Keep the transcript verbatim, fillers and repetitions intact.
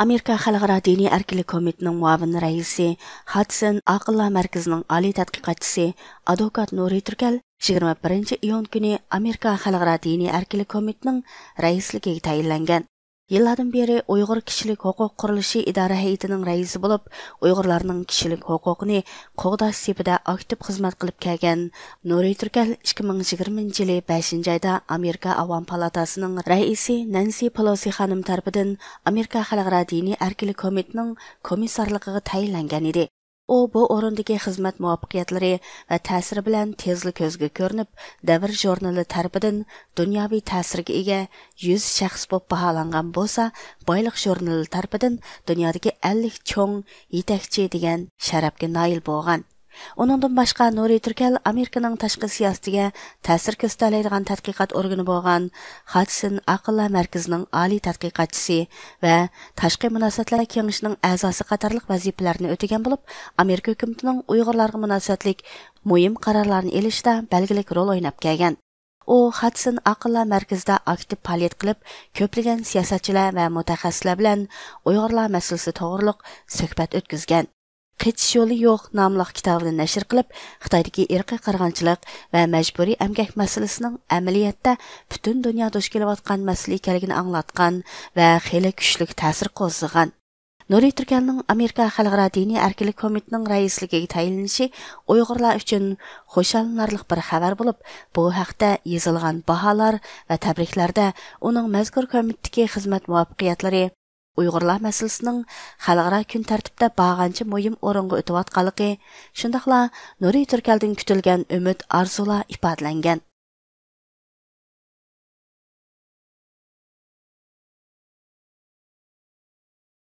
ئامېرىكا خەلقئارا دىنىي ئەركىنلىك كومىتېتىنىڭ مۇئاۋىن رەئىسى، خادسىن ئاقىللار مەركىزىنىڭ ئالىي تەتقىقاتچىسى، ئادۋوكات نۇرى تۈركەل يىگىرمە بىرىنچى ئىيۇن كۈنى ئامېرىكا خەلقئارا دىنىي ئەركىنلىك كومىتېتىنىڭ رەئىسلىكىگە تەيىنلەنگەن. يىللاردىن بېرى ئۇيغۇر كىشىلىك ھوقۇق قۇرۇلۇشى ئىدارە ھەيئىتىنىڭ رەئىسى بولۇپ، ئۇيغۇرلارنىڭ كىشىلىك ھوقۇقىنى قوغداش سېپىدە ئاكتىپ خىزمەت قىلىپ كەلگەن نۇرى تۈركەل ئىككى مىڭ يىگىرمىنچى يىلى بەشىنچى ئايدا ئامېرىكا ئاۋام پالاتاسىنىڭ رەئىسى نەنسى پېلوسى خانىم تەرىپىدىن ئامېرىكا خەلقئارا دىنىي ئەركىنلىك كومىتېتىنىڭ كومىسسارلىقىغا تەيىنلەنگەن ئىدى. ئۇ بۇ ئورۇندىكى خىزمەت مۇۋەپپەقىيەتلىرى ۋە تەسىرى بىلەن تېزلا كۆزگە كۆرۈنۈپ، دەۋر ژۇرنىلى تەرىپىدىن دۇنياۋى تەسىرگە ئىگە يۈز شەخس بولۇپ باھالانغان بولسا، بايلىق ژۇرنىلى تەرىپىدىن دۇنيادىكى ئەللىك چوڭ يېتەكچى دېگەن شەرەپكە نائىل بولغان. ئۇنىڭدىن باشقا، نۇرى تۈركەل ئامېرىكىنىڭ تاشقى سىياسىتىگە تەسىر كۆرسىتەلەيدىغان تەتقىقات ئورگىنى بولغان خادسىن ئاقىللار مەركىزىنىڭ ئالىي تەتقىقاتچىسى ۋە تاشقى مۇناسىۋەتلەر كېڭىشىنىڭ ئەزاسى قاتارلىق ۋەزىپىلەرنى ئۆتىگەن بولۇپ، ئامېرىكا ھۆكۈمىتىنىڭ ئۇيغۇرلارغا مۇناسىۋەتلىك مۇھىم قارارلارنى ئېلىشتا بەلگىلىك رول ئويناپ كەلگەن. ئۇ خادسىن ئاقىللار مەركىزىدە ئاكتىپ پائالىيەت قىلىپ، كۆپلىگەن سىياسەتچىلەر ۋە مۇتەخەسسىسلەر بىلەن ئۇيغۇرلار مەسىلىسى توغرۇلۇق سۆھبەت ئۆتكۈزگەن. قېچىش يولى يوق ناملىق كىتابىنى نەشر قىلىپ، خىتايدىكى ئىرقىي قىرغىنچىلىق ۋە مەجبۇرىي ئەمگەك مەسىلىسىنىڭ ئەمەلىيەتتە پۈتۈن دۇنيا دۇچ كېلىۋاتقان مەسىلە ئىكەنلىكىنى ئاڭلاتقان ۋە خېلى كۈچلۈك تەسىر قوزغىغان. نۇرى تۈركەلنىڭ ئامېرىكا خەلقئارا دىنىي ئەركىنلىك كومىتېتىنىڭ رەئىسلىكىگە تەيىنلىنىشى ئۇيغۇرلار ئۈچۈن خۇشاللىنارلىق بىر خەۋەر بولۇپ، بۇ ھەقتە يېزىلغان باھالار ۋە تەبرىكلەردە ئۇنىڭ مەزكۇر كومىتېتتىكى خىزمەت مۇۋەپپەقىيەتلىرى، ئۇيغۇرلار مەسىلىسىنىڭ خەلقئارا كۈن تەرتىپتە بارغانچە مۇھىم ئورۇنغا ئۆتۈۋاتقانلىقى، شۇنداقلا نۇرى تۈركەلدىن كۈتۈلگەن ئۈمىد، ئارزۇلار ئىپادىلەنگەن.